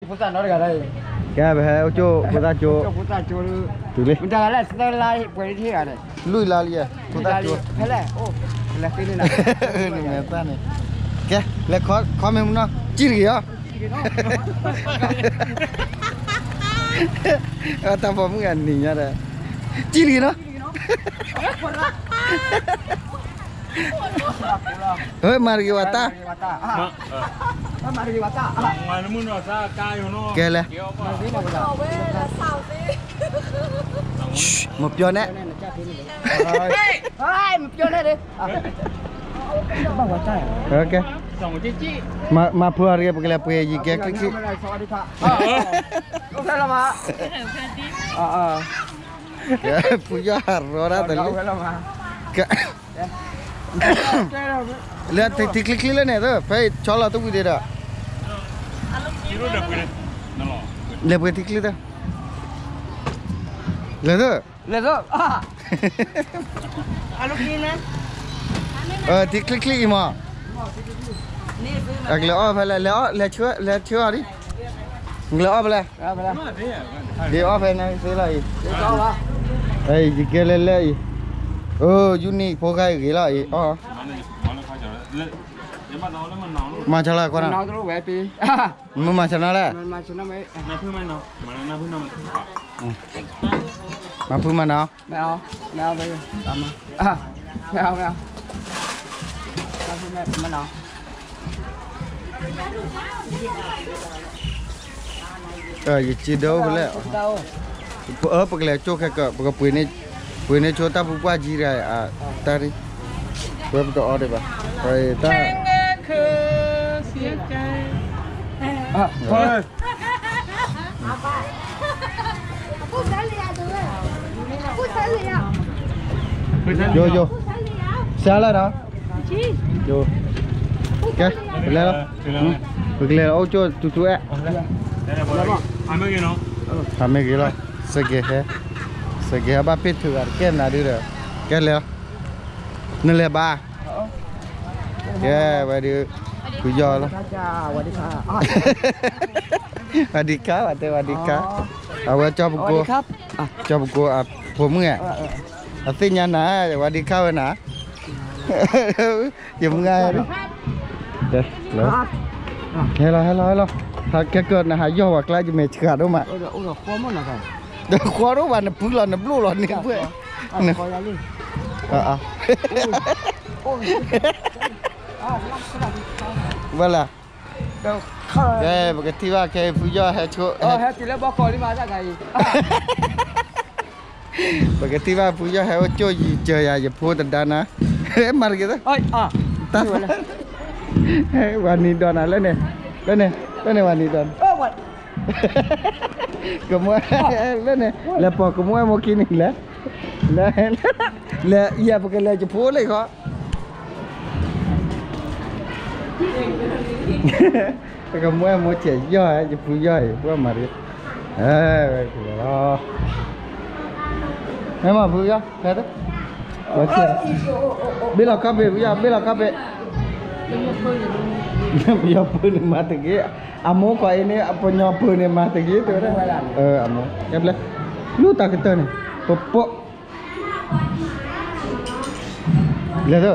ဖိသၣ်နီတဂၤလၢ, ကဲ ပဟဲအိၣ်ကၠိဖိသၣ်ကၠိ, ဖိသၣ်ကၠိ, တုၤလံ, မတၤလၢသၢလါပှဲၤလံတဟ့ၣ်ဂၤန့ၣ်, လွံၢ်လါလံ, ဖိသၣ်ကၠိ, ဖဲလဲၣ်, နမဲာ်သၣ်န့ၣ်, ကဲ လဲၤခီမ့ၢ်မနီၤ ကံၣ်တဂ့ၤအီၤ, တၢ်ပိာ်မုၣ်အနံၤညါဒီး, ကံၣ်တဂ့ၤနီၤ မၤတဂ့ၤဝဲတၢ်, ကဲလဲၣ်, မပြောနဲ့, မၤဖုအီၤတဂ့ၤ ပကလဲၤပှ့ၤယံၤကဲချံချံ, ဖုယီၢ်ဟးရီဒၣ်တလံ, လၢထံချံချံလၢန့ၣ် ဖဲအံၤဆီလီၤတဝံၤဒံးဒီး, လဲၤပှ့ၤထံချံတ, လဲၤသ, လဲၤသ, ထံချံချံအံၤမး, အကလဲၤအီၣ်ဖဲလဲၣ်, လဲၤဆှၢအီၤဒံး, ကလဲၤအီၣ်ဖဲလဲၣ်, ဒ်အီၣ်ဖဲန့ၣ်သ့လီၤအံၤ, ယကဲလဲၣ်လဲၣ်အံၤ, အၢ ယူနံၣ်ဖိဃါအံၤဂ့ၤလီၤအံၤ, အီၣ်, မၤဆါလီၤကွၢ်နီၤ, မၤဆါနီၤလဲၣ်, မၤဖုမၤနီၤ, မၤဖုမၤနီၤ, မ့ၢ်အီၤ, မ့ၢ်အီၤ, မ့ၢ်အီၤ, မၤဖုမၤနီၤ, ယစံးဒိဖဲလဲၣ်, ပကလဲၤကၠိခဲကၢး ပကပှ့ၤန့ၢ်, ပှ့ၤန့ၢ်ဆိတၢ်ပူၤပှၢ်ကံတဂၤ, တၢ်ရံၣ်, ဝဲပတအီၣ်ဒံးဘၣ်, တၢ် ယိယိ, စါလၢဒီး, ကဲ, ပလဲၤလီၤ, ပကလဲၤလီၤအိၣ်ကၠိတူတူအဲ, ဟးမ့ၢ်ဂ့ၤလီၤ, စကဲးဟဲ, စကဲးဟဲဘၣ်ပ့ၢ်ထုးဂၤတကဲမနုၤဒုဒီး, ကဲလဲၤလီၤ, နလဲၤဘၣ်, ကဲဝဲဒုး, ဖုယီၢ်လီၤ ဝၤဒံခါ, ဝၤတဲဝၤဒံခါ, အဝဲကၠီပကိ, ကၠီပကိအဖိမုၣ်ဧါ, အသ့ၣ်ညါနၤ, ဝၤဒံခါဝဲနၤ, ယမုၢ်ဂၤ, ဟဲလီၤ ဟဲလီၤ ဟဲလီၤ, ဟးခဲကၢၢ်နဟးယီၢ်ဝဲကျါ ယမဲာ်ဆှးဒိၣ်မး, ဃီဒိၣ်ဘၣ် နပုၢ်လီၤ နဘျိၣ်လီၤန့ၣ်, ဝဲလၢ ကဲ ပကထံၣ်ဘၣ်ခဲဖုယီၢ်ဟဲဆိ, ပကထံၣ်ဘၣ်ဖုယီၢ်ဟဲအိၣ်ကၠိယံၤစၢၤယၤ ယဖိတဒါနၤ, မၤတဂ့ၤ, ဝၤနံၤဒိးနၤလၢန့ၣ်, လၢန့ၣ်, လၢန့ၣ်ဝၤနံၤဒိးနၤ, ကမူ, လၢန့ၣ် လဲၤပိာ်ကမူအဲၣ်မိၢ်ခံန့ၣ်လဲၣ်, လဲၤ, လဲၤယဲၢ်ပကလဲၤယဖိလံဃီ ကမူအဲၣ်မိၢ်ဆဲးယီၢ် ယဖုယီၢ်အံၤ ပှၤမၤရံ, ဝဲကလီၤ, မ့ၢ်မၤဖုယီၢ်, ဘ့ၣ်လီၤခီၣ်ဘ့ၣ် ဖုယီၢ် ဘ့ၣ်လီၤခီၣ်ဘ့ၣ်, ပယီၤပၢန့ၣ်မၤတဂ့ၤ, အမိၢ်ကွၢ်အံၤန့ၣ် ပညီပၢန့ၣ်မၤတဂ့ၤတဲဝဲဒၣ်, အမိၢ်, ကဲဘျဲ, လူတၢ်ကတၢၢ်န့ၣ်, ပပိာ် လဲၤသ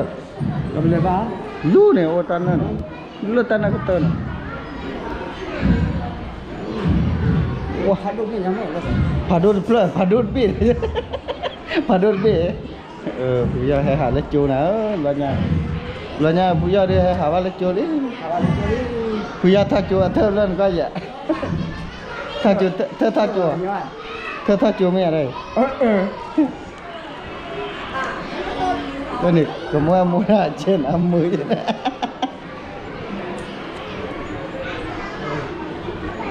ၢ, လူန့ၣ်အိၣ်တၢ်နၢ်န့ၣ်, လၢတၢ်နၢ်ကတၢၢ်န့ၣ်, ဖးဒိၣ်တဖျၢၣ် ဖးဒိၣ်တဘ့ၣ်, ဖးဒိၣ်တဘ့ၣ်, ဖုယီၢ်ဟဲဟးလၢကၠိနၤ, ဘျီညါ ဖုယီၢ်ဒုးဟဲဟးဘၣ်လၢကၠိလံ, ဖုယီၢ်ထီၣ်ကၠိအထၢၣ်ဖျၢၣ်နကီၢ်ယဲၢ်, ထီၣ်ကၠိ, ထၢၣ်ထီၣ်ကၠိ, ထၢၣ်ထီၣ်ကၠိမ့ၢ်ဧါ, တန့ၣ် ကမူအဲၣ်မိၢ်ဒၣ်ဆဲးနၤမုာ်,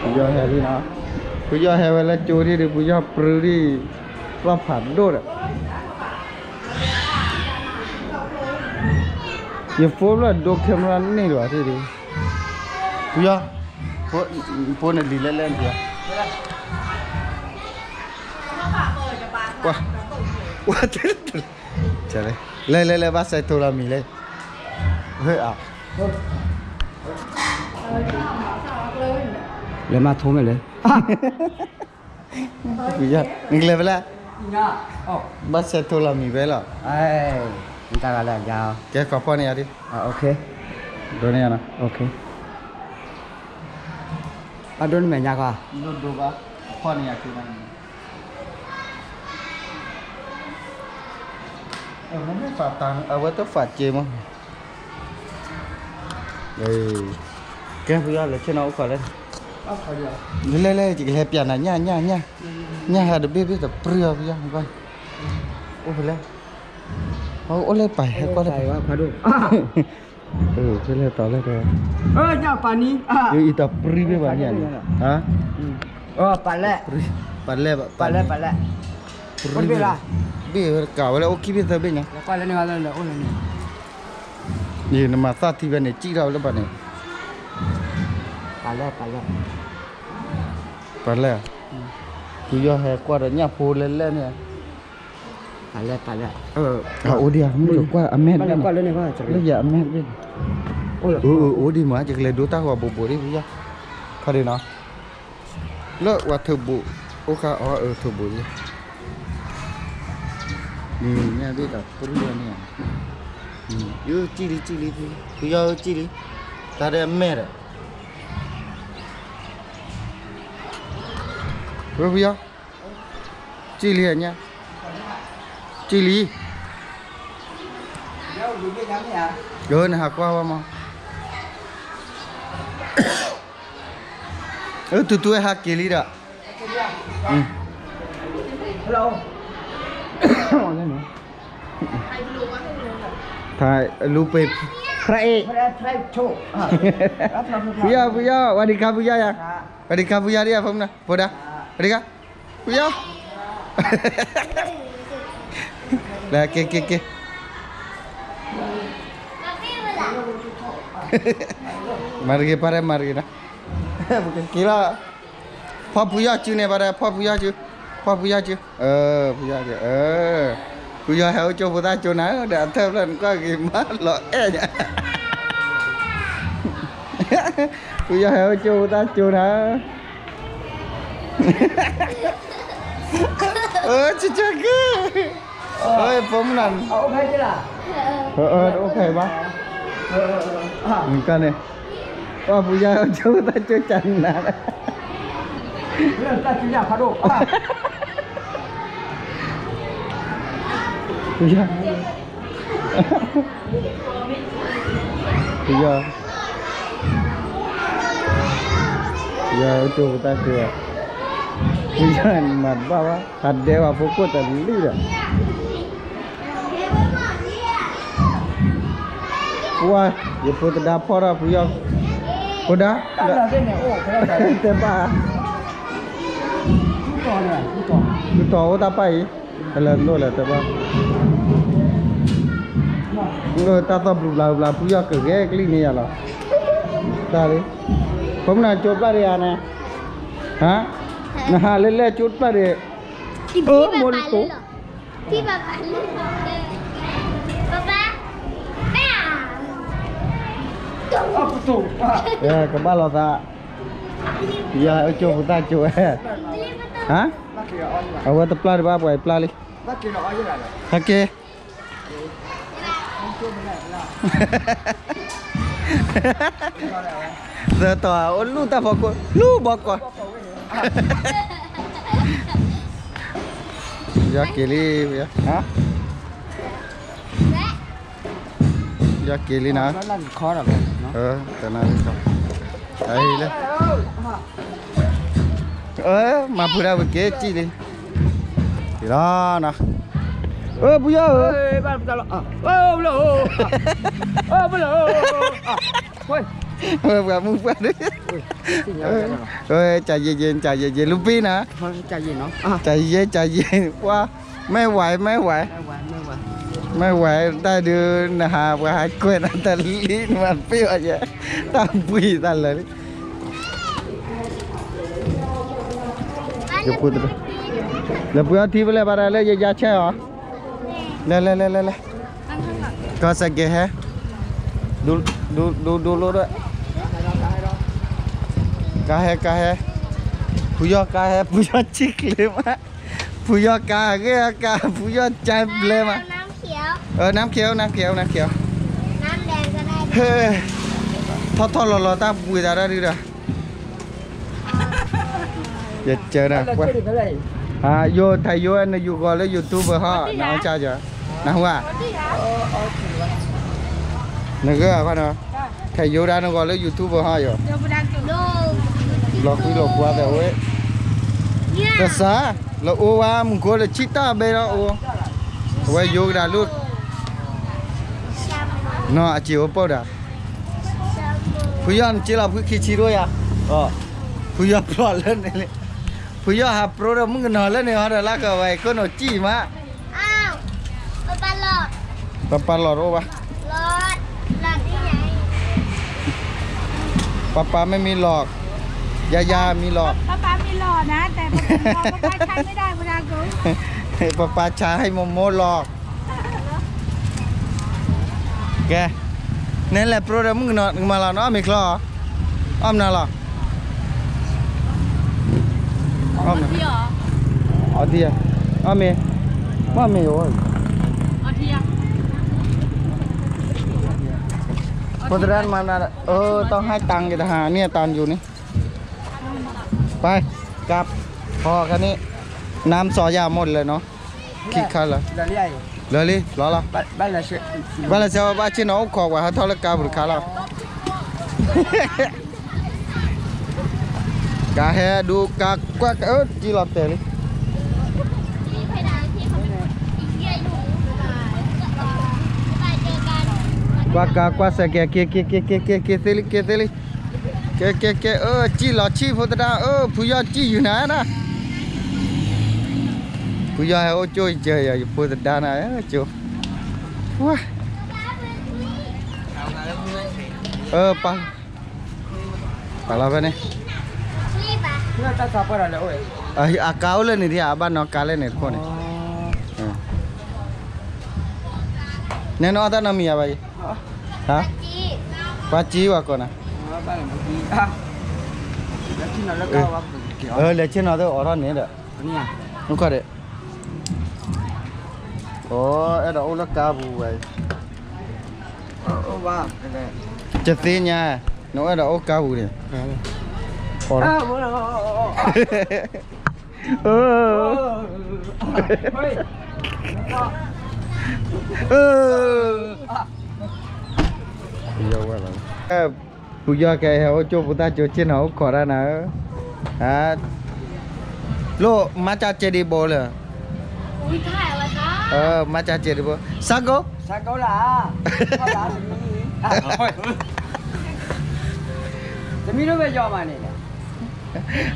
ဖုယီၢ်ဟဲလံနီၤ, ဖုယီၢ်ဟဲဝဲလၢကၠိဒံးဒီး ဖုယီၢ်ပြုဒံး, ပျီၢ်ဖးဒိၣ်ဒီး ယဖိဘျီၣ်ဒိ camera န့ၢ်လီၤဒံး, ဖုယီၢ်, ဖိနလံၤလဲၣ်လဲၣ်, လဲၤလဲၤလဲၤ ဘၣ်စဲးထိလီၤမံၤလဲၣ်, ဟ့ၣ်အီၤ လဲၤမၤထိးမ့ၢ်လဲၣ်, နကလဲၤဖဲလဲၣ်, ဘၣ်ဆဲးထိးလီၤမံၤဖဲလီၤ, တၢ်ဂၤလၢယၤ, ကဲကီၢ်ဖီၣ်န့ၢ်ယၤဒ်, ဒိန့ၢ်ယၤနီၤ, ဘၣ်ဒိန့ၢ်မဲာ်ညါခီ, ဖီၣ်န့ၢ်ယၤခံ, အဝဲတဖးစ့မး, ကဲဖုယီၢ်လဲၤဆ့ၣ်နီၤအိၣ်ခိးလဲၣ်, လဲၤလဲၤ ယကလဲၤပျးနၤညၣ်ညၣ်ညၣ်, ညၣ်ဟဲတဘ့ၣ်ဘ့ၣ်တပြံၢ်အီၤဖုယီၢ်, အိၣ်ဖဲလဲၣ်, အိၣ်လၢပၢ်ဟဲကွၢ်လၢပၢ်, ဖဲလဲၣ်တီၤလဲၣ်, အံၤတပြံၢ်ဘ့ၣ်ဘၣ်ညၣ်န့ၣ်, ပၢ်လဲၣ်, ပၢ်လဲၣ်, ပၢ်လဲၣ်, ဘ့ၣ်ဝဲကးဝဲလၢအိၣ်ခံဘ့ၣ်သၢဘ့ၣ်ညါ, နမၤသၣ်ထံဖဲန့ၣ် စံၣ်ထီၣ်ဝဲလၢပၢ်န့ၣ်, ပၢ်လဲၣ်, ဖုယီၢ်ဟဲကွၢ်ဒီးညၣ်ဖိလဲၣ်လဲၣ်န့ၣ်, အိၣ်ဒံးဧါ, မ့ၢ်ကွၢ်အမဲာ်တဘ့ၣ်န့ၣ်, လၢယၤအမဲာ်တဘ့ၣ်န့ၣ်, အိၣ်ဒံးမး ယကလဲၤဒိတၢ်ဂီၤဘိးဘိးဒ်ဖုယီၢ်, ခီဒ်နီၤ, လၢဝဲထိးဘိး, အိၣ်ခါအီၤအထိးဘိးဒ်, န့ၣ်ညၣ်ဘ့ၣ်တပြံၢ်ဝဲန့ၣ်, ယစံၣ်လံစံၣ်လံ, ဖုယီၢ်ဧၢစံၣ်လံ, တၢ်ဒဲးအမဲာ်ဒီး, ဖုယီၢ်, စံၣ်လံညါ, စံၣ်လံ, နဟးကွၢ်ဝဲမး, အၢ တူတူဝဲဟးက့ၤလံဒီး, ဖုယီၢ် ဖုယီၢ် ဝၤဒံခါဖုယီၢ်ယၤ, ဝၤဒံခါဖုယီၢ်ဒ်အဖိမုၣ်, ဖိဒါ, ဝၤဒံခါ, ဖုယီၢ်, လၢက့ၤက့ၤက့ၤ, မၤတဂ့ၤ ပၢ်ရဲၣ် မၤတဂ့ၤနီၤ, ပကက့ၤလီၤ, ဖီၣ်ဖုယီၢ်စုန့ၣ် ပၢ်ရဲၣ် ဖီၣ်ဖုယီၢ်စု, ဖီၣ်ဖုယီၢ်စု, ဖုယီၢ်စု, ဖုယီၢ်ဟဲအိၣ်ကၠိဖိသၣ်ကၠိနၤ, ဒီးအထၢၣ်ဖျၢၣ်နကွၢ်ဂ့ၤမးလီၤအဲၣ်ညါ, ဖုယီၢ်ဟဲအိၣ်ကၠိဖိသၣ်ကၠိနၤ, ဆကၢ, ဖိမုၣ်နၤ, အိၣ်ဖဲဘၣ်, ကန့ၣ်, ပှၤဖုယီၢ်အိၣ်ကၠိဖိသၣ်ကၠိကနၤ, ဖုယီၢ်, ဖုယီၢ်, ဖုယီၢ်အိၣ်ကၠိဖိသၣ်ကၠိ, ဖုယီၢ်မၤတဘၣ်ဘၣ် ဟးဒဲဝဲဖိခိၣ်တလံဒီး ပှၤ, ယဖိသဒါဖီၣ်ထီၣ်ဖုယီၢ်, ဖိဒါ, တဲဘၣ်, ဃုတီၤအိၣ်တၢ်ပၢ်အံၤ, ဟဲလၢလိၣ်လၢတဲဘၣ်, တၢ်သီၣ်ဘျုးဘျးဘျး ဖုယီၢ်ကဂဲၤကလံၣ်န့ၢ်ယၤလီၤ, တၢ်လံ, ဖိမနၤကၠိပျၢ်ဒံးဧါန့ၣ်, ဟါ, နဟးလဲၤလဲၤကၠိပျၢ်ဒံး, အၢ မိၢ်လံတိ ကဘၣ်လီၤသး, ယၤအကၠိပသၣ်ကၠိဝဲ, ဟါ, အဝဲတပျၢ်ဒံးဘၣ်ပှၤအံၤပျၢ်လံ, ဟဲက့ၤ, သၢတီၤအိၣ်လူၢ်တၢ်ဖီခိၣ် လူၢ်ဘီကီး, ယီၤက့ၤလံ, ဟါ ယီၤက့ၤလံနၤ, တနၣ်ရံၣ်ခီ, လၢ, မၤဖုဒၣ်ဝံၤက့ၤစံၣ်လံ, လီၤနၤ, အၢ ဖုယီၢ်ဧၢ, ပှၤမူပှၢ်ဒၣ်, ကယ့ယ့ ကယ့ယ့ လူပံနၤ, ကယ့ယ့ ကယ့, ပှၤ, မ့ၢ်ဝဲ မ့ၢ်ဝဲ, မ့ၢ်ဝဲ တၢ်ဒုး နဟးပှၤဟးကွဲးနၤတလံ နမၤပ့ၢ်အီၤယဲ, တၢ်ဘှံးတၢ်လၢာ်လံ, လၢပှၤထံဖဲလဲၣ်ဘၣ်ဒီးလၢယယါဆဲအီၤ, လဲၤလဲၤလဲၤလဲၤလဲၤ, ကီၢ်စဲးက့ၤဟဲ, ဒူဒူဒူလိၣ်ဒၣ် ကါဟဲ ကါဟဲ, ဖုယီၢ်ကါဟဲ ဖုယီၢ်ဆံၣ်ချ့မး, ဖုယီၢ်ကါဂ့ၢ်အကါ ဖုယီၢ်ကါဘျဲမး, နၢ်ခ့ နၢ်ခ့ နၢ်ခ့ ဟဲ, ထီၣ်ထီၣ်လီၤလီၤတၢ်ပှ့ၤသးဒၣ်ဒုဒီး, ယကၢနၤ, ယိၤ ထဲယိၤနယူၤဂီၤလၢ YouTube ဟီ, နအီၣ်ကၢ, နဟူဧါ, နဂၢၢ်အီၤ, ထဲယိၤဒၣ်နဂီၤလၢ YouTube ဟီယိၤ, လီၤဃံလီၤပှၤသးဝဲ, ကစၢ်, လၢအိၣ်ဝဲမုၢ်ခိလၢဆံတၢ်ဘဲလီၤအိၣ်, အဝဲယိၤကဒၣ်လိၣ်, နီၢ်အစ့အိၣ်ပိၢ်ဒၣ်, ဖုယီၢ်နစ့လီၤဖုခံဆံဒိၣ်ယၤ, ဖုယီၢ်ဖျိးလၢန့ၣ်လံ, ဖုယီၢ်ဟးပြိဒီးမုၣ်ကနီၤလၢန့ၣ်ဟီဒီး လၢကဝဲခိၣ်နူာ်စံၣ်မး, ပပာ်လီၤတအိၣ်ဘၣ်, ပပာ်မ့ၢ်မံလီၤ, ယၤယၤမံလီၤ, ပပာ်ဆါဟဲမိၢ်မိၢ်လီၤ, ကဲ, နလဲၤပြိဒီးမုၣ်ကနီၤကမၤလီၤ နအီၣ်မ့ၤချီ, အီၣ်မနုၤလီၤ, အီၣ်မ့ၤ, အီၣ်မ့ၤ, မ့ၢ်မ့ၢ်, ဖိသဒါမၤနၤ, เออ ต้องให้ตังค์ จะหาเนี่ย ตังค์อยู่นี่, ไป กลับ พอแค่นี้ น้ำสองอย่างหมดเลยเนาะ คิดค่าแล้ว လၢာ်လံ လီၤလီၤ ဘၣ်လဲၤဆဲး ဘၣ်လဲၤဆဲး ဘၣ်ဆ့ၣ်နီၤအိၣ်ခိးကွၢ် ဟဲထီၣ်လၢကါပူၤတခါလီၤ ကါဟဲဒူကါကွၢ် အၢ ကံလီၤတဲာ်လံ ကွၢ်ကါကွၢ်စဲးကဲ က့ၤ က့ၤ က့ၤ က့ၤ က့ၤသ့လံ က့ၤသ့လံ က့ၤ က့ၤ က့ၤ အၢ ကံလီၤဆံၣ်ဖိသဒါ အၢ ဖုယီၢ်ကံယုာ်နၤနၤ ဖုယီၢ်ဟဲအိၣ်ကၠိယဲၢ်ယၤ ယဖိသဒါနၤ ကၠိ အၢ ပာ် ပာ်လီၤဖဲန့ၣ် အကါအိၣ်လၢန့ၣ်ဒံး အဘၣ်နီၢ်ကါလဲၣ်န့ၣ်တခိၣ်န့ၣ် နဲနအီၣ်တၢ်နီတမံၤဧါဘၣ်အံၤ ဟါ ပှၤစံဝဲကိးနၤ လဲၤဆ့ၣ်နီၤသ့ၣ်အိးထီၣ်န့ၣ်ဒီး အိၣ်ခီၣ်ဒံး အိ အဲၣ်ဒိးအိၣ်လၢကါပူၤဝဲ ကသ့ညါ နအိၣ်အဲၣ်ဒိးအိၣ်ကါပူၤန့ၣ် ဖုယီၢ်ကဲဟဲအိၣ်ကၠိဖိသၣ်ကၠိ ဆ့ၣ်နီၤအိၣ်ခိးတၢ်နၤဧၢ လိၣ် မါကျားကျဲဒံးဘိလၢ မါကျားကျဲဒံးဘိ စးကိ စးကိလၢ သမံ သမံ တမ့ၢ်ယီၤမးန့ၣ်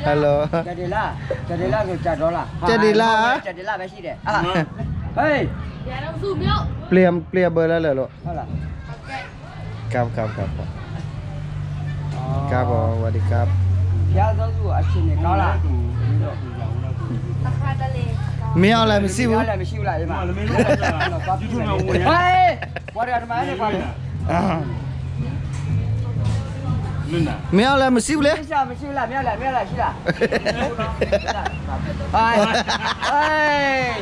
Hello ကဒံလၢ ကဒံလၢ ကဒံလၢ ကဒံလၢ ပဲရှိတယ် ဟဲ့ ပျ့ၤ ပျ့ၤအဘၢလၢလၢာ်လိၤ ကပ် ကပ် ကပ် ကပ် ကပ် สวัสดีครับ ဘုရားသောသူအရှင်နဲ့ကောင်းလား မင်းအောင်လှိုင်မရှိဘူး မင်းအောင်လှိုင်မရှိဘူးလား ဒီမှာ ဟဲ့ ပှၤတဂၤတမၤနဲ့ ပှၤတဂၤ မင်းအောင်လှိုင်မရှိဘူးလေ မရှိဘူးလား မင်းအောင်လှိုင် မင်းအောင်လှိုင်ရှိလား ဟဲ့ ဟဲ့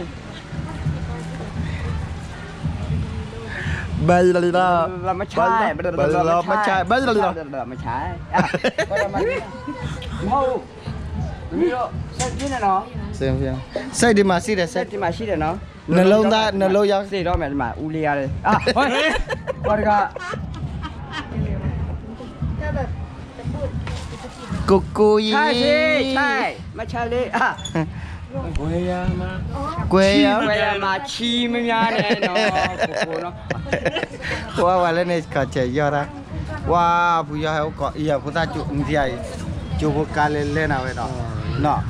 ဘယ်လိုလဲ မချား ဘယ်လိုလဲ မချား ဘယ်လိုလဲ မချား မဟုတ်ဘူး သမီးတို့ စိုက်ပြင်းနေနော် စိုက်ပြင်း စိုက်ဒီမှာရှိတယ် စိုက် စိုက်ဒီမှာရှိတယ်နော် နှလုံးသား နှလုံးရောင် စေတော့မယ် ဒီမှာ ဦးလေးရတယ် အာ ဟို ဟိုတက ကိုကိုကြီး ใช่สิ ใช่ ไม่ใช่เลย อ่ะ ကွဲရမး ကွဲရ ချီ ကွဲရမး ချီမများနဲ့နော် ကိုကိုနော် ကွဲဝဲလဲၣ်န့ၣ် ခါချဲယီၢ်ရၣ် ဝါ ဖုယီၢ်ဟဲအိၣ်ကိးအံၤ ဖိသၣ်ကၠိ နထံၣ်အံၤ ကၠိဖိကါလဲၤလဲၤနၤဝဲဒီး နီၢ်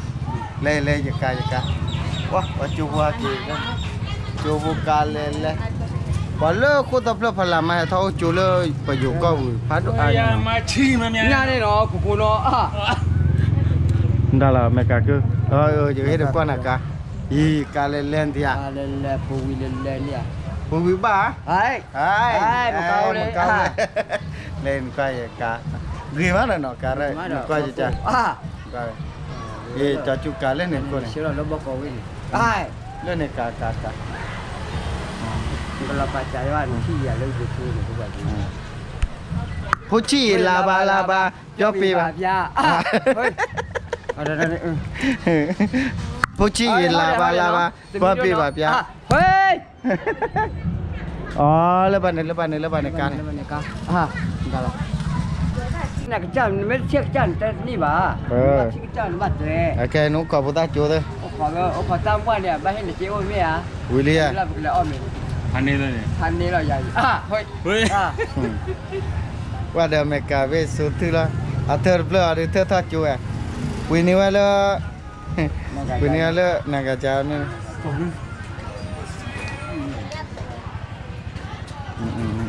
လဲၤလဲၤ ယကါ ယကါ ဝါ ပှၤကၠိဖိဟဲက့ၤ ကၠိဖိကါလဲၤလဲၤ ပှၤလၢဃိၣ်သၢဖျၢၣ်ဖးလၢ် မ့ၢ်ဟဲထီၣ်အိၣ်ကၠိလၢ ပယိၤကီၢ်ပူၤ ဖးဒိၣ်အါညါ ညါန့ၣ်နီၤ ခိခိၣ်နီၤ ဒၣ်လီၤ မဲာ်ကးကု ယကဟ့ၣ်တကွၢ်နၤကါ အံၤ ကါလဲၤလဲၤနထံၣ်ဧါ လဲၤလဲၤ ဖိဝံၤလဲၤလဲၤန့ၣ်ဧါ ဖိဝံၤဘၣ် ဟဲ့ ဟဲ့ မကါအိၣ်လဲၣ် မကါအိၣ်လဲၣ် လဲၤနကွၢ်ယကါ ဂ့ၤမးဒီးနီၤ ကါရဲၣ် နကွၢ်ယကါ ကါရဲၣ် ယကၠီကၠူကါလၢန့ၣ်ခိၣ်န့ၣ် လၢန့ၣ်ကါကါကါ ဖိဆံးယံၤလၤဘၣ်လၤဘၣ် ပြောပေးပါဗျာ ပြောပေးပါဗျာ ဖိဆံးယံၤလၤဘၣ်လၤဘၣ် ပြောပေးပါဗျာ အီ လၢဘၣ်န့ၣ် လၢဘၣ်န့ၣ် လၢဘၣ်န့ၣ် ကါန့ၣ် နကစၢ် နမ့ၢ်တဆံးကစၢ်န့ၣ် တန့ၢ်ဘၣ် နဘၣ်ဆံးကစၢ်န့ၣ်ဘၣ်တဲ အကဲ နအိၣ်ခိးဖိသၣ်ကၠိသၢ အိၣ်ခိးတၢ်မွၢ်န့ၣ် ဘၣ်ဟ့ၣ်နက့အိၣ်မ့ၢ်ဧါ ဝံၤလံဧါ ဖးန့ၢ်လီၤ ယၤအံၤ ဝဲဒီးအမဲရကၤဘ့ၣ်ဆိထုလီၤ အထၢၣ်တဖျၢၣ်အီၤဒုးထၢၣ်ထီၣ်ကၠိဝဲ ပှ့ၤန့ၢ်ဝဲလၢ ပှ့ၤန့ၢ်ဝဲလၢ နဂါကါန့ၣ်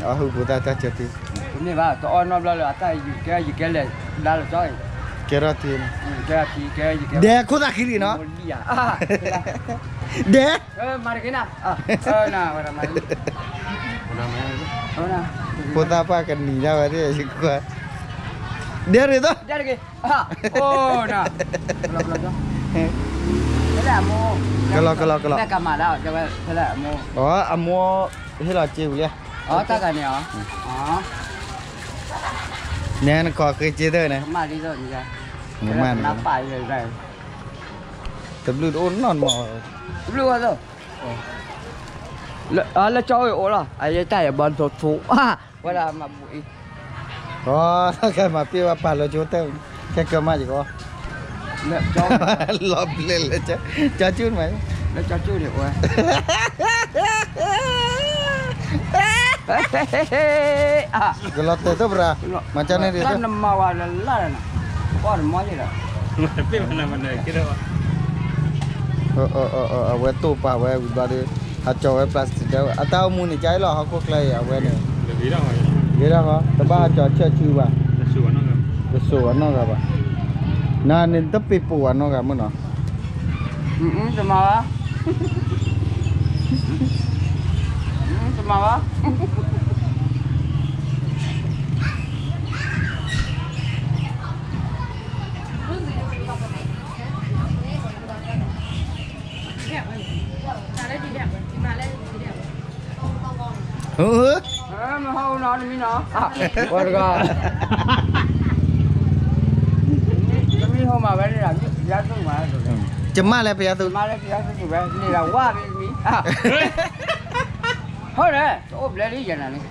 အဟုၣ်ဖိသၣ်တၢ်ကၢတံ တန့ၢ်ဘၣ် တအီၣ်နီတဘျီလၢအတၢ်ယူၤကဲယူၤကဲလဲၣ် ဒါလီၤကၠီ ကဲထီၣ်ထံန့ၣ် ကဲထီၣ်ထံ ကဲယူၤကဲ ဒဲခိၣ်သၣ်ဃံလံနီၤ ဒဲ မၤတက့နၤ ဖိသၣ်ပှၢ်ကနံၤဒၣ်ဝဲသ့ၣ် ယကွၢ် ဒဲရ့ၣ်သိး ဒဲတက့ အိနၤ ဖဲလဲၣ်အမိၢ် ကလီကလီကလီ မ့ၢ်ကမၤဒၣ် ဖဲလဲၣ်အမိၢ် အီ အမိၢ် ဟ့ၣ်လီၤစ့ဝံၤလံ အီ တၢ်ဂၤန့ၣ်အီ နဲနခိးဃ့စ့သၢန့ၣ် ကမၣ်ဒ်သိးန့ၣ် ကမၣ်န့ၣ် တဘျုးတအိၣ်နီတမံၤ တဘျုးဝဲသိး လၢကၠီအိၣ်လီၤ အယဲတၢ်ယဘီသိသိ ဝဲဒၣ်မၤဘူၣ်အံၤ အီ ကဲမၤပ့ၢ်ဝဲပာ်လီၤကၠိတၢ် ကဲကမၣ်ယကီ လီၤဘျဲလၢ ကၠီကၠူၣ်မး လၢကၠီကၠူၣ်န့ၣ်ဝဲ ကလီၤတဲာ်သိးပရၤ မၤကၠီန့ၣ်ဒ် တၢ်နမၤဝဲလၢလၢ်လၢ်နီၤ ပှၢ်တမီၢ်ယဲဒီး အဝဲတိၢ်ပာ်ဝဲဝံၤဘျီဒီး ဟးကၠီဝဲ plastic ဒၣ်ဝဲ အတၢ်အိၣ်မူန့ၣ် ကၢ်လီၤဟီၣ်ခိၣ်ချၢအံၤ အဝဲန့ၣ် ဂ့ၤဒၣ်ဃီ တဘၣ်ဟးကၠီဆၢဆူဘၣ် တစိာ်ဝဲနီတဂၤဘၣ် နၤန့ၣ်တပ့ၤပိာ်ဝဲနီတဂၤမ့ၢ်နီၤ တမၤဘၣ် တမၤဘၣ် မ့ၢ်ဟီၣ်နီတမံၤနီၤ ဝဲတဂၤ တမံၤဟိမၤဝဲန့ၣ် မ့ၢ်ဖယါသူၣ်မး ကမၣ်လၢဖယါသူၣ် ကမၣ်လၢဖယါသူၣ်ဝဲ န့ၣ်ဒီးဝါမ့ၢ်တမံၤ ဟီၣ်ဒီး တအိၣ်ဘျဲလံယဲနၤန့ၣ်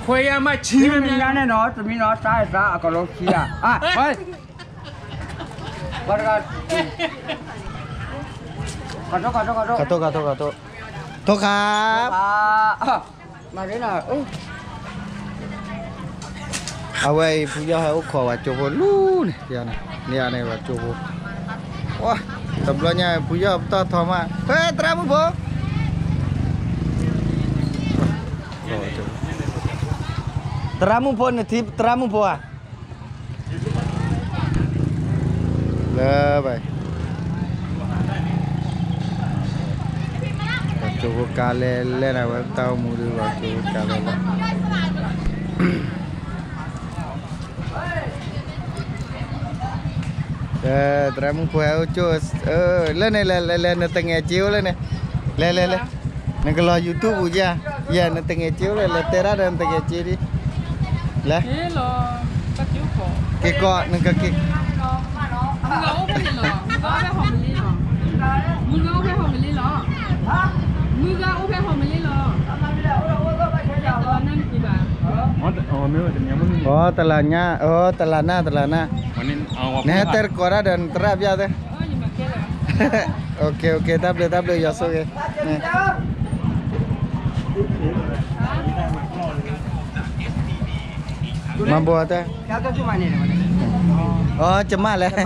ခွဲးယားမ့ၢ်ဆံးမ့ၢ်ညါန့ၣ်နီၤ တမံၤနီၤ တၢ်အဲၣ်သးအကီၢ်လီၤဆံးဧါ ဝဲတဂၤ ခီထိခီထိခီထိ ခီထိခီထိ ထိခါ မၤရ့နၤ အဝဲအံၤ ဖုယီၢ်ဟဲအိၣ်ခိးဝဲကၠိဖိလူၤန့ၣ် ယၤန့ၣ် န့ၢ်ယၤန့ၣ်ဝဲကၠိဖိ တဘျီညါ ဖုယီၢ်ပတီၢ်ထီမး ဟဲ သရၣ်မုၣ်ဖိ သရၣ်မုၣ်ဖိ နထံၣ် သရၣ်မုၣ်ဖိဧါ လၢဘၣ် ပှၤကၠိဖိကါလဲၤလဲၤန့ၣ် ဝဲတၢ်အိၣ်မူဒုး ပှၤကၠိဖိကါလဲၤလဲၤ သရၣ်မုၣ်ဖိဟဲအိၣ်ကၠိ လၢန့ၣ် လဲၤလဲၤလဲၤ နတငဲၤစ့အိၣ်လၢန့ၣ် လဲၤလဲၤလဲၤ နကလီၤ YouTube ပူၤကၠၢ် ယဲ နတငဲၤစ့အိၣ်လၢ လဲၤတဲဒၣ်ဒီးနတငဲၤစ့ဒ် လဲၤ က့ၤကီး နကက့ၤ အီ တလးညါ အီ တလးနၢ် တလးနၢ် နဟဲတဲတကိးတၢ်ဒီးနသရၣ်ပျၢ်သ့ OK OK တၢ်ဘျုးတၢ်ဘျုး ယွၤဆိၣ်ဂ့ၤ မၤဘိးအတၢ် အီ ကမၣ်လဲၣ်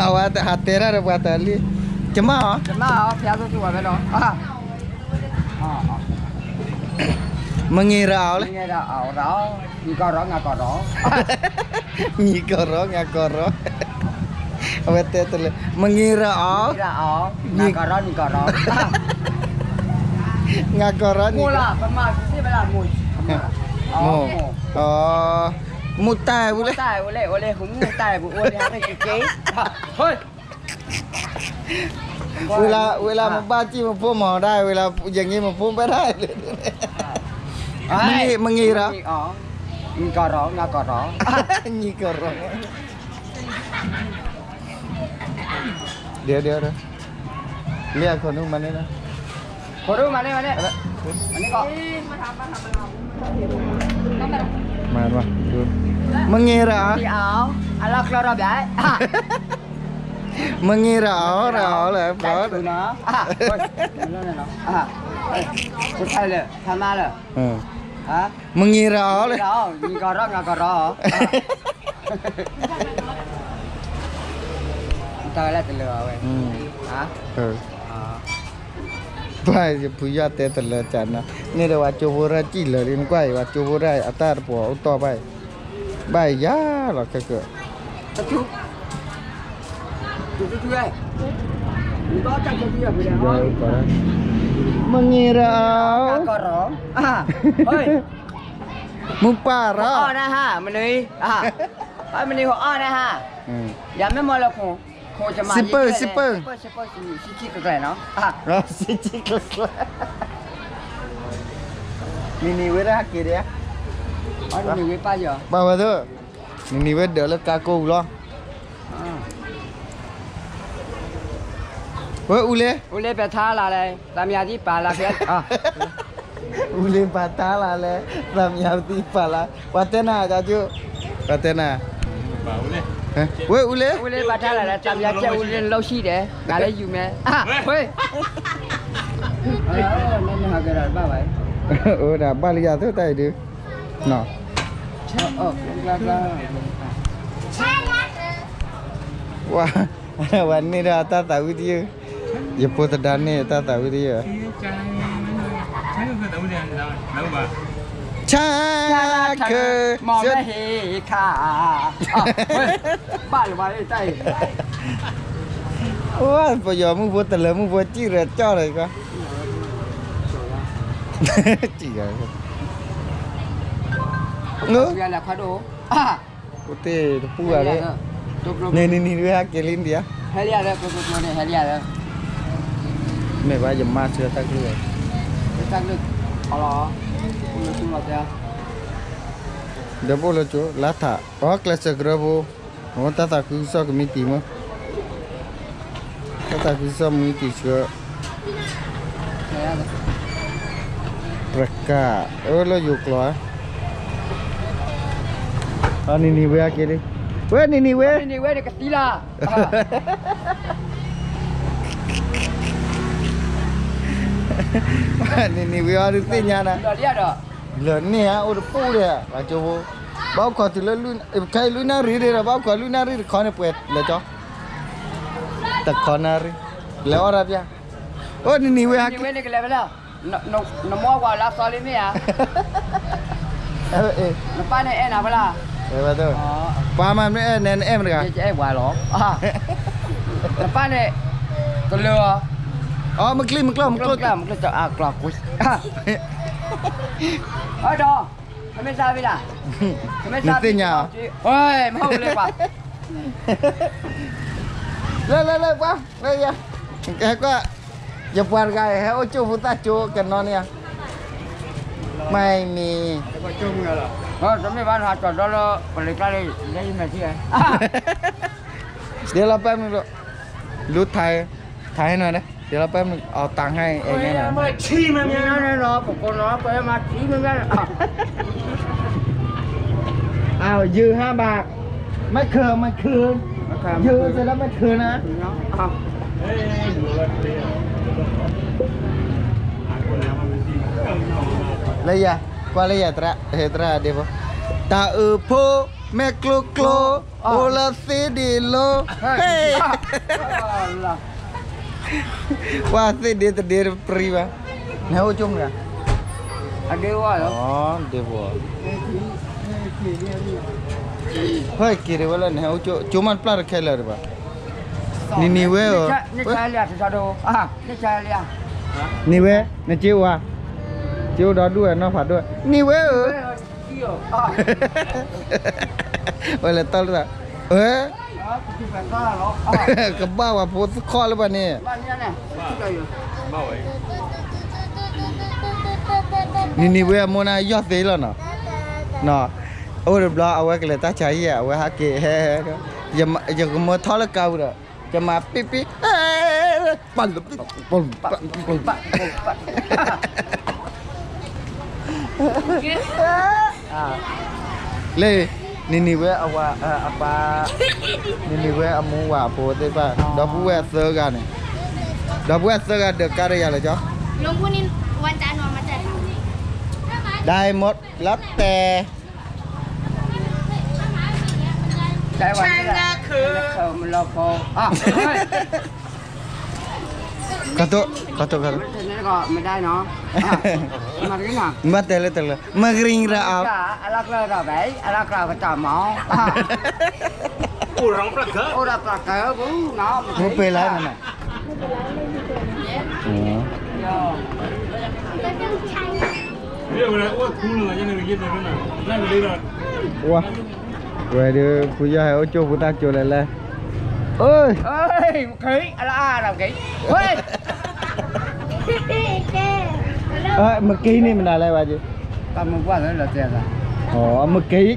အဝဲဟးတဲတၢ်ဒီးပှၤတၢ်လံ ကမၣ်အီၤ မငံၤရၤအီၤလၢ နံၤကီၢ်ရီ နၤကီၢ်ရီ အဝဲတဲတလၢ မငံၤရၤအီၤ နံၤကီၢ်ရီ နံၤကီၢ်ရီ ငါကီၢ်ရၢနံၣ်ကီၢ်, မိၢ်, မိၢ်တၢ်ဝဲလဲၣ်, ဝဲလၢမဘၣ်စံၣ်မဖိမီၤဒၣ်, ဝဲလၢယင့ၢ်မဖိဘၣ်ဒၣ်, မ့ၢ်ဂ့ၤရၢ, နံၣ်ကီၢ်ရၢ, နံၣ်ကီၢ်ရၢ, ဒ်ဒ်, လၢခိၣ်နူာ်မၤန့ၢ်လီၤ, ခိၣ်နူာ်မၤန့ၢ်မၤန့ၢ်, မၤ, မ့ၢ်ဂ့ၤရၢ, မ့ၢ်ဂ့ၤရၢအီၤရၢအီၤလၢ, မ့ၢ်ဂ့ၤရၢအီၤလၢ, နံၣ်ကီၢ်ရၢ, နံၣ်ကီၢ်ရၢ, တၢ်ဝဲလၢတလၢာ်ဝဲ, ဘၣ်ယဖုယီၢ်တဲတလၢာ်ကၢ်နီၤ, န့ၣ်ဒီးဝဲကၠိဖိရၢစံၣ်လၢာ်လံ, နကွၢ်အံၤ ဝဲကၠိဖိရၢအတၢ်တပှီၤအိၣ်တီၢ်ဘၣ်အံၤ, ဘၣ်ယၤလီၤခဲကၢး, မ့ၢ်ဂ့ၤရၢအီၤ, မုၢ်ပၢ်ရၢအီၤ, မနုၤ, မနုၤအီၤနဟါ, ယမ့ၢ်မီၢ်လၢခိၣ်, စံးပၢၢ်, စံးပၢၢ်, စံးပၢၢ်, စံးပၢၢ်, နံၤနံၤဝဲဒၣ်ဟဲက့ၤဒၣ်, ဘၣ်ဝဲသ့ၣ်, နံၤနံၤဝဲဒၢးလၢကါကိၢ်ပူၤလီၤ, ဝဲအူလ့, အူလ့ပထါလၢ်လဲၣ်, သးမယၤသံပာ်လၢ်ခဲ, အူလ့ပထါလၢ်လဲၣ်, သးမယၤသံပာ်လၢ်, ပှၤတဲနၤ, ပှၤတဲနၤ, ဝဲအူလ့, အူလ့ပထါလၢ်လဲၣ်, သးမယၤကဲအူလ့လီၢ်ဆံၣ်ဒဲး, နၤလၢယူၤမဲ, ဝဲ အိၣ်ဒၣ်ဘၣ်လၢယၤသ့ၣ်တၢ်အံၤဒုး, ဝါ, ဝဲန့ၢ်ဒၣ်တၢ်သးဝံၣ်တယုၢ်, ယဖိသဒါန့ၢ်တၢ်သးဝံၣ်တယုၢ်, ဆါခၢ, မ့ၢ်ဟ့ၣ်ခါ, ဘၣ်လၢၤဘၣ်လၢတၢ်အံၤ, ဝါ, ပယီၤမုၣ်ဖိတလၢမုၣ်ဖိစံၣ်ရၢကၠီၣ်လီၤကီး, စံၣ်ရၢ, အိၣ်တ့ၢ်တပူၤဂၤလံ, န့ၣ်နံၤနံၤဝဲဟဲက့ၤလံဒံးဧါ, မ့ၢ်ဘၣ်ယမါဆှၢတၢ်ကလုၢ်, ဒီးပအိၣ်လၢကၠိ လါထး, အီ ကျဲးစၢးကရၢဖိ, အီ တၢ်သးခုကစီၣ်ကမံးတံာ်မ့ၢ်, တၢ်သးခုကစီၣ်မံးတံာ်ဆှၢ ပြကး, အၢ လၢယိၤကျိာ်ဧါ, အနံၤနံၤဝဲဟဲက့ၤလံ, ဝဲနံၤနံၤဝဲ, နံၤနံၤဝဲန့ၣ်ကသံလီၤ, နံၤနံၤဝဲအီၤဒုးသ့ၣ်ညါနၤ, လၢန့ၣ်ဧါ အိၣ်တပူၤဒီး ပှၤကၠိဖိ, ဘၣ်အိၣ်ခိးတုၤလၢ ခဲအံၤလွံၢ်နၣ်ရံၣ်ဒီး ဘၣ်အိၣ်ခိးလွံၢ်နၣ်ရံၣ်တခီန့ၣ် ပှဲၤလဲၤကၠီ, တခီနၣ်ရံၣ်, လဲၤအီၣ်တၢ်ပျၢ်, အိၣ်နံၤနံၤဝဲဟဲက့ၤ နမိၢ်ပှၤလၢအသီလံမ့ၢ်ဧါ, နပၢ်န့ၣ်အဲၣ်နၤဖဲလဲၣ်, ပှၤမၤမ့ၢ်အဲၣ်နၤ နအဲၣ်မတဂၤ, ယအဲၣ်ပှၤလီၤ, နပၢ်န့ၣ် ကလၢာ်, အီ မ့ၢ်ချံမ့ၢ်ကျီၢ် မ့ၢ်ကျီၢ်, မ့ၢ်ကျီၢ်, အဒီး, မ့ၢ်သးဝံၤလၢ်, နသ့ၣ်ညါ, မ့ၢ်ဟီၣ်လၢပှၤ လၢလၢလၢပှၤ, လၢယၤ, ဟဲကွၢ်, ယပှၤတဂၤ ဟဲအိၣ်ကၠိဖိသၣ်ကၠိကနီၤန့ၣ်ဧါ, မ့ၢ်မ့ၢ်, တမ့ၢ်ဘၣ်နဟးကၠီၣ်ဒီလၢ ပလံၤကျါလၢ ယမဲာ်ထံ, ဒ်လီၤပၢ်မုၢ်, လူၤထါ, ထါနီၤ, ဒ်လီၤပၢ်မုၢ် အီၣ်တၢ်ဟဲအဲၣ်ညါနီၤ, မ့ၢ်နီၤ ပကိးနီၤ ပမၤထံမ့ၢ်မ့ၢ် အယုၢ်ဟါဘၣ်, မ့ၢ်ခုၣ် မ့ၢ်ခုၣ်, ယုၢ်စ့ၢ်လၢမ့ၢ်ခုၣ်နၤ, လၢယၤ, ကွၢ်လၢယၤသရၣ်, ဟဲသရၣ်ဒ့ဖိ, တၢ်အုးဖိ, မဲာ်ကျိကျိ, အိၣ်လၢသ့ဒ့လိ, ဟဲ, ပှၤသ့ဒ့တဒ့တပြံဘၣ်, နဟဲအိၣ်ကၠိမနုၤ, အဒ့ဝါလီၤ, ဒ့ဖိ, ဟဲက့ၤဒ်ဝဲလၢနဟဲအိၣ်ကၠိ ကၠိမ့ၢ်တပျၢ်တခဲလၢာ်ဒံးဘၣ်, နံၤနံၤဝဲဧၢ, နံၤလၢ, နံၤလၢ, နံၤဝဲ, နစ့အိၣ်ဧါ, စ့အိၣ်ဒီဒူၣ်ဝဲနီၢ်ဖးဒိၣ်, နံၤဝဲဧၢ, ဝဲလဲၤတီၢ်လၢ, အၢ, ကဘၣ်ဝဲဖိသခီၣ်လၢပှၤန့ၣ်, နံၤနံၤဝဲအမိၢ်န့ၣ်ယီၢ်သ့လီၤနီၤ, အိၣ်တဘျီအဝဲကလဲၤတၢ်ဆါဟံၣ်ဧါ, အဝဲဟးက့ၤဟဲ, ယကမၢထီၣ်လၢကါပူၤဒီး, ယမၤပ့ၣ်ပ့ၣ် လၢ နံၤနံၤဝဲအဝၤအပၢ်, နံၤနံၤဝဲအမူဝၤအဖိသ့ၣ်တဖၣ်, ဒီပုၢ်ဝဲၢ်သၢဂၤန့ၣ်, ဒီပုၢ်ဝဲၢ်သၢဂၤဒၢးကါတယၤလၢာ်ကၠီ, ဒၣ်မ့ၢ် လီၤတဲာ် ကတိၤ, ကတိၤ, ကတိၤ, မ့ၢ်ဘၣ်တဲလၢတလၢ, မ့ၢ်ဂရံၤရအီၤ, မ့ၢ်ပှဲၤလၢနၤ, ဝဲဒၣ် ဖုယီၢ်ဟဲအိၣ်ကၠိဖိတၢ်ကၠိလဲၣ်လဲၣ်, မ့ၢ်က့ၤန့ၣ်မနုၤလဲၣ်ဘၣ်, တၢ်မုၢ်ပှၢ်လၢလီၤတဲာ်, မ့ၢ်က့ၤ,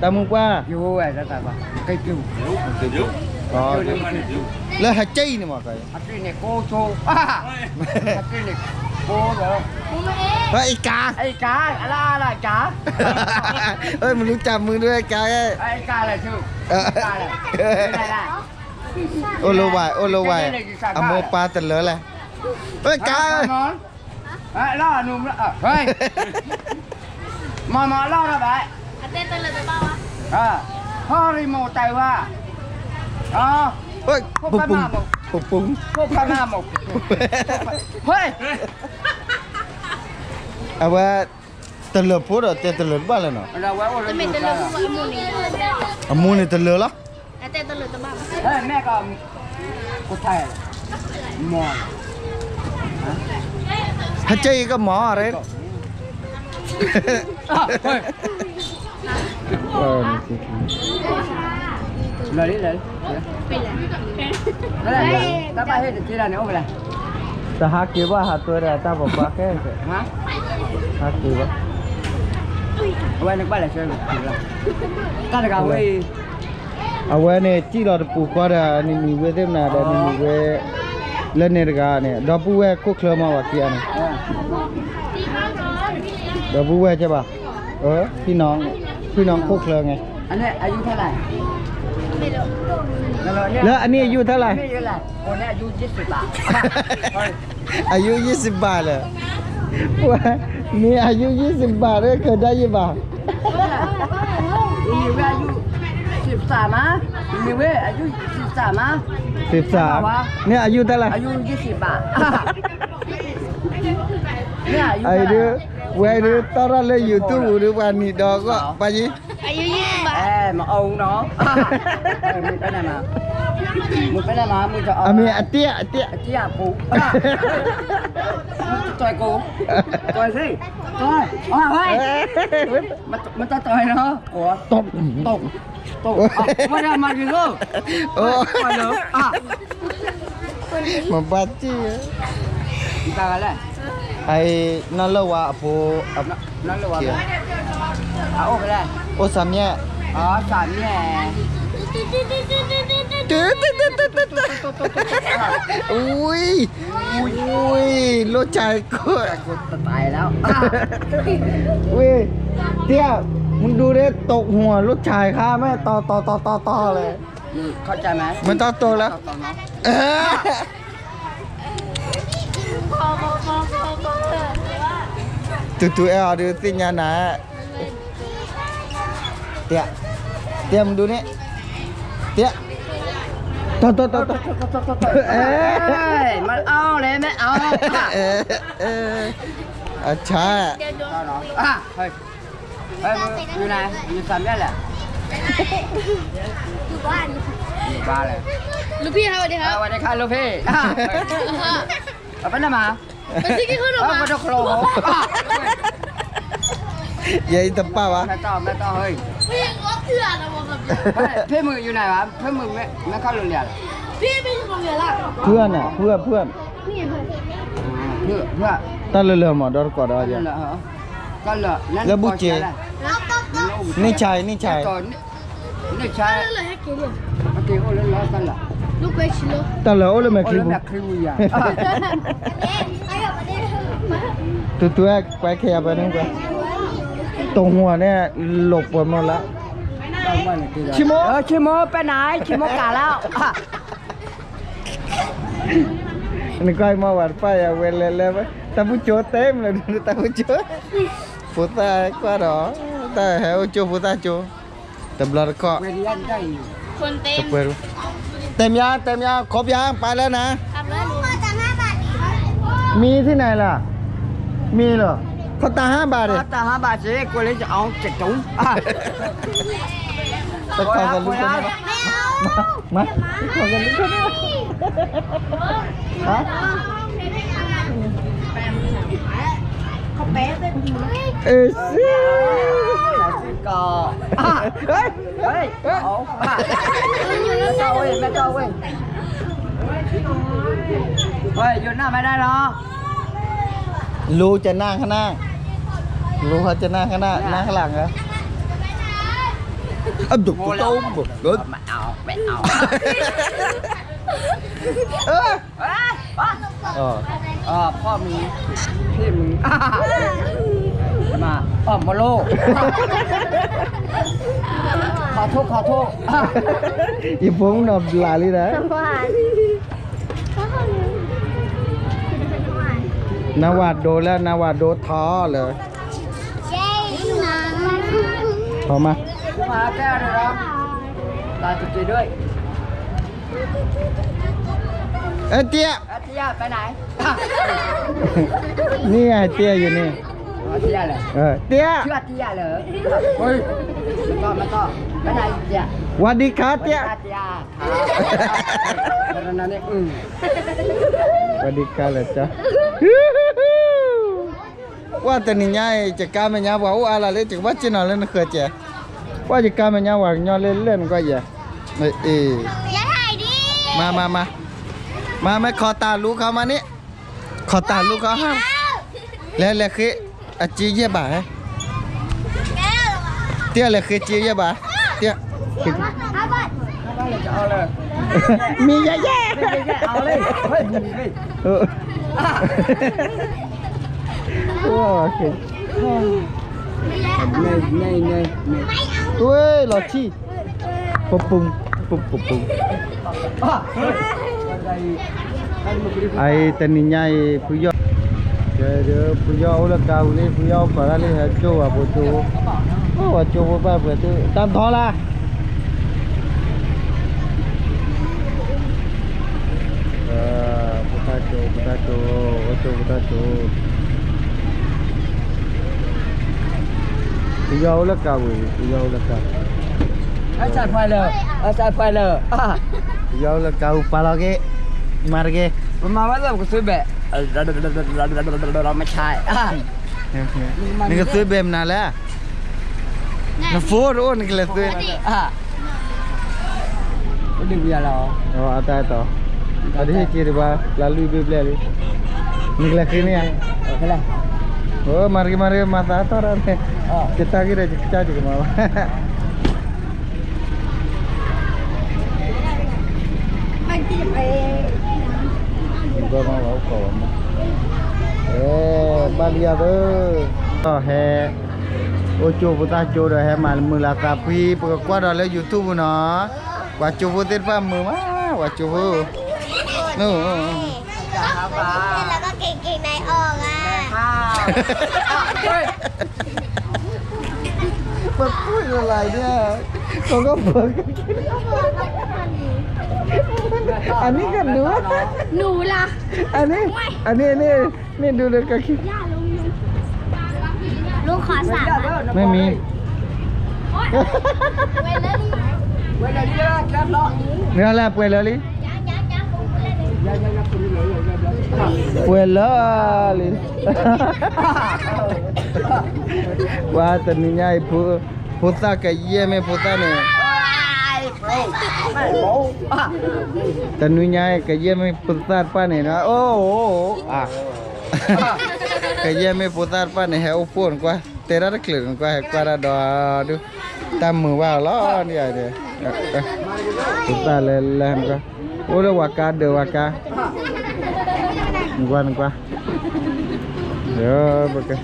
တၢ်မုၢ်ပှၢ်, လၢဟဲက့ၤအံၤန့ၣ်မ့ၢ် အကါ, မနုၤကမုာ်ဒ်အကါ, အိၣ်လၢဝဲ, အိၣ်လၢဝဲ, အမိၢ်ပၢ်တလၢလဲၣ်, ကါ, မၤမၤလီၤဒီးဘၣ်, ဟီရံမိၢ်တၢ်ဝါ, ပပူ, ပပူ, အဝဲ, တလၢာ်ဖိဒီးတဲတလၢာ်တဘၣ်လဲၣ်နီၤ, အမိၢ်န့ၣ်တလၢာ်လီၤ, ဟဲက့ၤအံၤကမၤရ့ တၢ်ဟးက့ၤဘၣ်ဟးတွဲဒီးတၢ်ပပှၢ်ခဲ, ဟးက့ၤဘၣ်, အဝဲန့ၣ် စံၣ်လီၤတပူၤဃီဒီးနံၤနံၤဝဲသ့ၣ်မနၤဒီးနံၤနံၤဝဲ, လၢန့ၣ်တဂၤန့ၣ် ဒီပုၢ်ဝဲၢ်ခိၣ်ချၢမးဝဲခံဂၤန့ၣ်, ဒီပုၢ်ဝဲၢ်ကဲဘၣ်, ဖံနီၤခိၣ်ချၢန့ၣ်, လၢအနံၣ်အယုၢ်ထဲလဲၣ်, အယုၢ်ယံာ်စံးဘၣ်လဲၣ်, မ့ၢ်အယုၢ်ယံာ်စံးဘၣ်ဒီး ကဒၣ်ယံာ်ဘၣ်, နံၤနံၤဝဲအယုၢ်, စံးဘၣ်မး, နံၤနံၤဝဲအယုၢ်စံးဘၣ်မး, စံးဘၣ်, န့ၣ်အယုၢ်ထဲလဲၣ်, အယုၢ်ယံာ်စံးဘၣ်, အံၤဒုး, ဝဲဒုးတီၢ်ထီၣ်လၢ YouTube ပူၤဒုး ပှၤနံၤဒီးဂီၢ် ပှၤယံၤ, မအီၣ်နီၤ, မုၢ်ပဲနမး, မုၢ်ပဲနမး, မုၢ်တအီၣ်, အမ့ၢ်အတ့ၢ်, အတ့ၢ်, အတ့ၢ်အပူၤ, မုၢ်တတီၢ်ကိ, တီၢ်သ့, တီၢ်, မတတီၢ်နီၤ, တီၢ်, တီၢ်, မတမၤက့ၤသိ, မဘၣ်တ့ၢ်, တၢ်ဂၤလဲၣ်, အံၤ, နီၢ်လၢၢ်ဝါအဖိ, အိၣ်စၢ်မ့ၢ်, ဝံၤ, ဝံၤ, လိၣ်ဆါကိၢ်, ဝံၤ, တ့ၢ်, မဒူဒ့တိာ်မူၤလိၣ်ဆါခါမ့ၢ်တီတီတီတီတီလဲၣ်, မ့ၢ်တီတိာ်လၢ တူတူအဲၣ်အီၤဒုးသ့ၣ်ညါနၤ, တ့ၢ်, တ့ၢ်မဒူန့ၣ်, တ့ၢ်, တီတီတီတီ, မအီၣ်လဲၣ် မအီၣ်, အဆါ, နစၢ်မ့ၢ်လဲၣ်, ဘၣ်လဲၣ်, လူဖံဟးဝဲဒၣ်ဟး, ဝဲဒၣ်ခါလူဖံ, အပနမး ပစံးက့ၤဟိုးဒီးမး ယဲအံၤတပၣ်ဘၣ် ဖဲမုၢ်ယူနၤဘၣ် ဖဲမုၢ်မ့ၢ်ခီလိာ်လၢ်လီၤ ဖုအနၤ ဖုအ ဖုအ တၢ်လၢလၢမး ဒီတကိးဒီး လၢဘူၣ်စ့ န့ၢ်ဆါအံၤ န့ၢ်ဆါအံၤ တၢ်လၢအိၣ်လၢမဲာ်ချံပူၤ တူတူအဲၣ်ကွဲခဲယၤပှဲၤန့ၣ်ကွဲ တိၢ်မွၤန့ၣ် လိာ်ပှဲၤမီၢ်လၢ ဆံမိၢ် ဆံမိၢ် ပဲနၤ ဆံမိၢ်ကးလီၤ နကွၢ်မီၢ်ဝဲတပၣ်ယၤဝဲလဲၤလဲၤဝဲ တၢ်ပူၤကၠိတဲမ့ၢ်လၢ တၢ်ပူၤကၠိ ဖိသၣ်ကွၢ်ဒီး တၢ်ဟဲအိၣ်ကၠိဖိသၣ်ကၠိ တဘျီတခီၣ် တဲမယါ တဲမယါ ခီပယါ ပာ်လၢနၤ မံၤသ့ၣ်နၤလၢ မံၤလီၤ ခီတၢ်ဟါဘၣ်ဒီး တၢ်ဟါဘၣ်စ့ၢ် ကွဲလၢယအီၣ်ကတုံး တၢ်ခီကလူး မၤ မၤ ခီကလူး ဟါ အ့ၣ် ကီး ဟဲ ဟဲ ဝဲ ယိၤနၢ်မၤဒၣ်လီၤ လူၤကနၣ်ခနၣ် လူၤဟီကနၣ်ခနၣ် နၢ်ခလၢ်ဂၤ အဒိၣ်ကတိၢ်ဘိၣ် မၤအီၣ် မၤအီၣ် ဖီမုၢ် ဖံမုၢ် မၤ အီၣ်မလိ ခီၣ်ထိၣ် ခီၣ်ထိၣ် ယဖိမုၣ်နီၤဘျးလံဒီး နဝၤဒိလၢ နဝၤဒိထီလၢ ထီမး အဲတၢ် န့ၣ်အတၢ်ယန့ၣ် တၢ် ဝၤဒံခါတၢ် ဝၤဒံခါလၢတၢ် ပှၤတနံၤညါအံၤ ယကါမဲာ်ညါပှၤအိၣ်အါလၢ်လၢ ယကဘၣ်စ့ၢ်နီၤလၢနဃၢၤကဲး ပှၤယကါမဲာ်ညါပှၤကညီလၢလၢနကွၢ်ယဲ အ့ မၤ မၤ မၤ မၤ မ့ၢ်ခီၣ်တၢ်လူၤခီမးန့ၣ် ခီၣ်တၢ်လူၤခီ လဲၤ လဲၤဃ့ အစ့ယဲၢ်ဘးဟဲ တၢ်လဲၤဃ့စ့ယဲၢ်ဘး တၢ် မ့ၢ်ယဲၢ်ယဲၢ် ဝဲ လီၤဆံၣ် ပပူၤ ပပူၤ အအံၤ တနံၤညါအံၤ ဖုယီၢ် ဖုယီၢ်အိၣ်လၢကါပူၤလံ ဖုယီၢ်အိၣ်ခိးတၢ်လံ ဟဲကၠိဝဲဖိကၠိဖိ အိၣ်ဝဲကၠိဖိဘၣ်ပှဲၤသု တၢ်ထီလၢ် ဖိသၣ်ကၠိ ဖိသၣ်ကၠိ ဝဲကၠိဖိသၣ်ကၠိ ဖုယီၢ်အိၣ်လၢကါဝံၤ ဖုယီၢ်အိၣ်လၢကါ အစၢ်ဖှဲလၢ အစၢ်ဖှဲလၢ ဖုယီၢ်အိၣ်လၢကါဝံၤ ပာ်လီၤက့ၤ မၤတက့ၢ် ပမၤဝဲလၢပကသွံဘဲး မဆါ နကသွံဘဲးမနုၤလဲၣ် နဖိတအိၣ် နကလဲၤသွံ အတၢ်အဲၣ်တီ အဒိဟ့ၣ်က့ၤတဘၣ် လၢလွံၢ်ဘ့ၣ်ဘျဲၣ်လံ နကလဲၤဃ့န့ၢ်ဧါ မၤတက့ၢ် မၤတက့ၢ် မၤသးထီၣ်တၢ်န့ၣ် ယတၢ်ဂ့ၢ်ဒီးယကစၢ်ယကမၤဘၣ် ဘၣ်လံယၤသၢ ဟဲ အိၣ်ကၠိဖိသၣ်ကၠိဒီး ဟဲမၤမုာ်လၤသးဖှံ ပကကွၢ်ဒီးလၢ YouTube ပူၤနီၤ ပှၤကၠိဖိသ့ၣ်တဖၣ်မုာ်မး ပှၤကၠိဖိ ပကွၢ်လၢ်လၢ်ဒၣ် ကီကီၢ်ပၢ အနံၣ်ကဒူ နူၤလၢ အနံၣ် အနံၣ် အနံၣ် မ့ၢ်ဒူဒီးကီခံ မ့ၢ်မံၤ မ့ၢ်လၢပှဲၤလၢာ်လံ ပှဲၤလၢလံ, ပှၤတနံၤညါအံၤ ဖိ, ဖိသၣ်ကယဲၢ်မ့ၢ်ဖိသၣ်န့ၣ်, တနံၤညါအံၤ ကယဲၢ်မ့ၢ်ဖိသၣ်တဖၣ်န့ၣ်နီၤ, အိၣ်, အ, ကယဲၢ်မ့ၢ်ဖိသၣ်တဖၣ်န့ၣ် ဟဲအိၣ်ဖှိၣ်နကွၢ်, တဲဒၣ်တချုးနကွၢ် ဟဲကွၢ်ဒၣ်ဒီးဒုး, တၢ်မုာ်ဘၣ်အီၤလီၤန့ၣ်, ဖိသၣ်လဲၤလဲၤနကွၢ်, အိၣ်လၢဝၤကါဒၢးဝၤကါ, နကွၢ်နကွၢ်, ဒီးကဲ,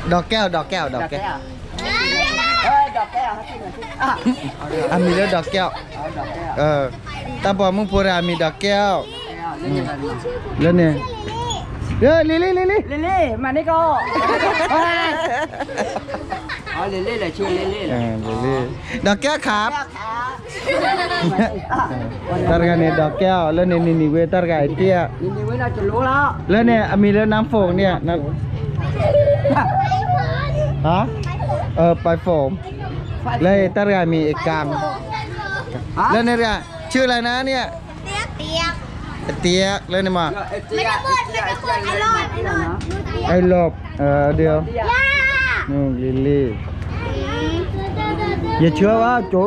ဒီးကဲအီၤ ဒီးကဲအီၤ ဒီးကဲ, အမံၤလၢဒီးကဲအီၤ, တၢ်ပိာ်မုၣ်ဖိတဂၤအမံၤဒီးကဲအီၤ, လၢန့ၣ်, လံၤလံၤလံၤလံၤ, လံၤလံၤ, မၤန့ၢ်ကီး, လံၤလံၤ, ဒီးကဲခါ, တၢ်တဂၤန့ၣ် ဒီးကဲအီၤ, လၢန့ၣ် နံၤနံၤဝ့ တၢ်တဂၤအံၤတ့ၢ်, လၢန့ၣ် အမံၤလၢ နၢ်ဖိးန့ၣ်, ဟါ, ပၢၤဖိး, လၢတၢ်တဂၤအမံၤ အကၢ်, လၢန့ၣ်တဂၤ, ဆၢလၢနၤန့ၣ်, အတ့ၢ်လၢန့ၣ်မး, အလီၢ်, ဒ်, လံၤလံၤ, ယဆၢဝဲကၠိ,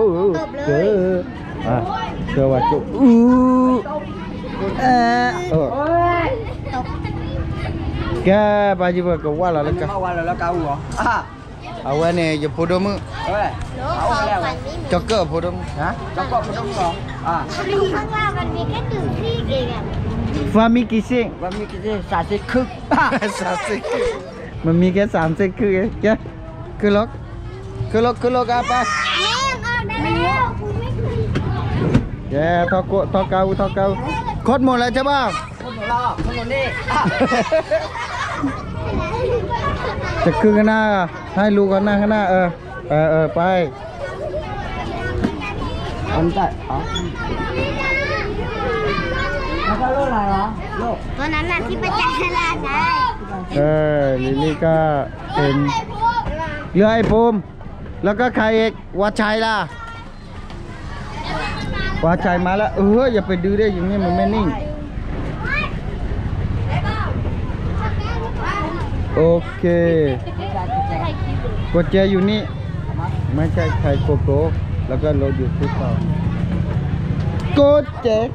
ဆၢဝဲကၠိ, အ, ကဲ, ဘၣ်ယံၤပကဝၢ်လီၤလၢက, အဝဲန့ၣ် ယဖိဒိၣ်မုၣ်, ကၠီကၢၣ်ဖိဒိၣ်မုၣ်, ဖၢမံကံစ့ၣ်, မမံကဲစးစ့ၣ်ခုၣ်, ကဲ, ကလီၤ, ကလီၤ, ကလီၤကပၤ, ကဲ, ထီၣ်ကါအူ, ထီၣ်ကါအူ, ခိၣ်တမိၢ်လၢကဘၣ်, တခုကနၣ်, ဟဲလူၤကနၣ်ကနၣ်, ပၢ်, လံၤလံၤက, လၢအိၣ်ဖိ, လၢကခါအံၤ, ဝါဆဲးလၢ ဝါဆဲးမးလၢ, အၢ ယပဒုးဒၣ် ယမ့ၢ်မ့ၢ်န့ၣ်, โอเค, กดแชร์อยู่นี่, ไม่ใช่ไทยโกโก้, แล้วก็ลบอยู่ที่ต่อ, กดแชร์